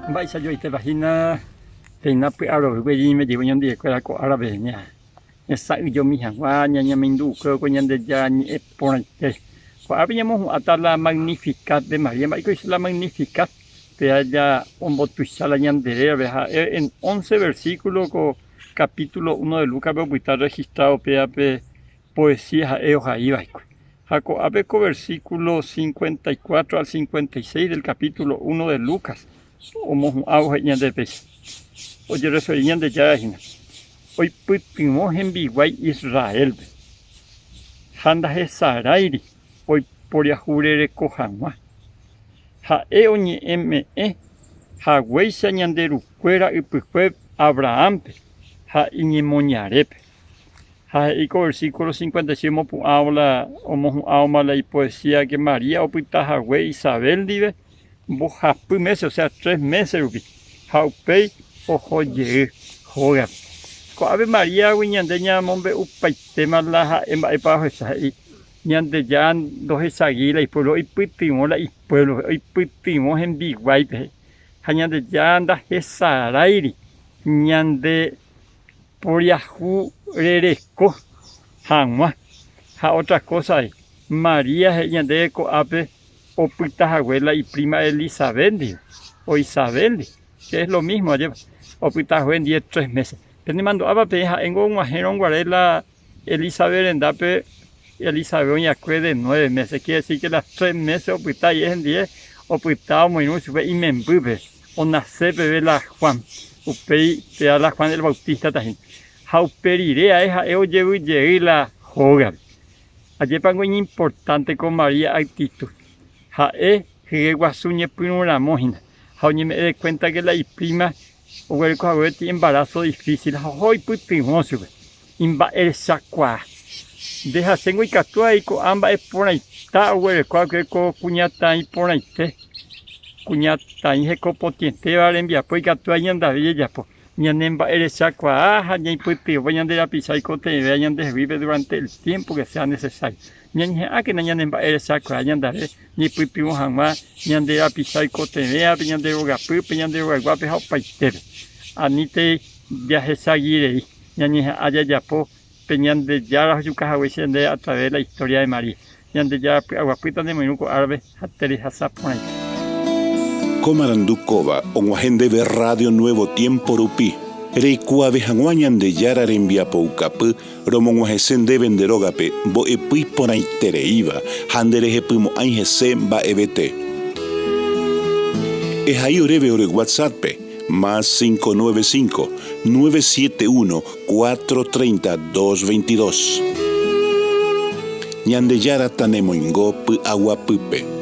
Mba'éicha joaitépa hína peina py'arory gueyi ñaime oñondivekuéra ko árape ñasa'ỹijomi hag̃ua ñañamindu'ukuévo ko Ñandejára ñe'ẽ porãite. Ko árape ñamohu'ãta la Magnificat de María. Mba'éiko he'ise la Magnificat? Péa ja ombotuicha la ñande rérape. Ha'e en once versículo ko capítulo uno de Lúcaspe opyta registrado péa pe poesía ha'e ohai va'ekue. Ha ko'ápe ko versículo 54 al 56 del capítulo 1 de Lucas omohu'ãvo he'i ñandéve péicha, Ojerreferi Ñandejára hína, oipytyvõ hembiguái Israélpe, ha ndahesaráiri oiporiahurereko hag̃ua. Ha'e oñe'ẽme'ẽ haguéicha ñande rukuéra ypykue Abrahámpe ha iñemoñarépe. Ha he'i ko versículo 56 omopu'ãvo la omohu'ãvoma la ipoesía que María opyta hague Isabel ndive mbohapy mése, osea tres mése rupi, ha upéi oho jey hógape. Ko'ápe Maríagui ñande ñamombe'upaitéma la ha'e mba'épa ohecha, he'i Ñandejára ndohechagíri la ipuévlo, oipytyvõ la ipuévlope, oipytyvõ hembiguáipe, he'i. Ha Ñandejára ndahesaráiri ñande poriahu rereko hag̃ua. Ha ótra kósa avei, María he'i ñandéve ko'ápe opyta hague la ipríma Elisabet ndive, o Isabel ndive, que es lo mismo, ajépa, opyta hague ndive tres mése. Penemandu'ápa peẽ ha'éngo og̃uahẽrõ guare la Elisabet rendápe, Elisabet oĩakue de nueve mése, quiere decir que las tres mése opyta aie hendive, opyta omoirũ chupe imembýpe, onase peve la Juan, upéi péva la Juan el Bautista-ta hína. Ha upe rire ae ha'e ojevy jey la hógape. Ajépango iñimportánte ko María actitud. Ha'e hyeguasu ñepyrũ ramo hína, ha oñeme'ẽ de cuenta que la ipríma oguereko hague peteĩ embarazo difícil ha oho oipytyvõ chupe imba'erechakuaa. Nde ha chéngo ikatu avei ko'ã mba'e porãita oguereko va'ekue ko kuñataĩ porãite, kuñataĩ hekopotĩetéva rembiapo ikatu avei ñandave jajapo. Ñanemba'erechakuaa ha ñaipytyvõ ñande rapicha oikotevẽvéva ñandeheguípe durante el tiempo que sea necesario. Ñañeha'ãkena ñanemba'erechakuaa ñandave ñaipytyvõ hag̃ua ñande rapicha oikotevẽvape, ñande rogapýpe, ñande rogayguápe ha opaitépe. Anítei jahechagirei ñañeha'ã jajapo pe Ñandejára ojuka haguéicha ñandéve a través de la historia de María. Ñandejára py'aguapýta nemoirũ ko árape ha terehasa porãite. Ko marandu kóva og̃uahẽ ndéve Radio Nuevo Tiempo rupi, reikuaave hag̃ua Ñandejára rembiapoukapy romog̃uahẽse ndéve nde rógape mbo'epy iporãitereíva ha nderehepymo'ãi hese mba'evete. Ehai oréve ore WhatsApp-pe, más 595 971 430 222. Ñandejára tanemoingo py'aguapýpe.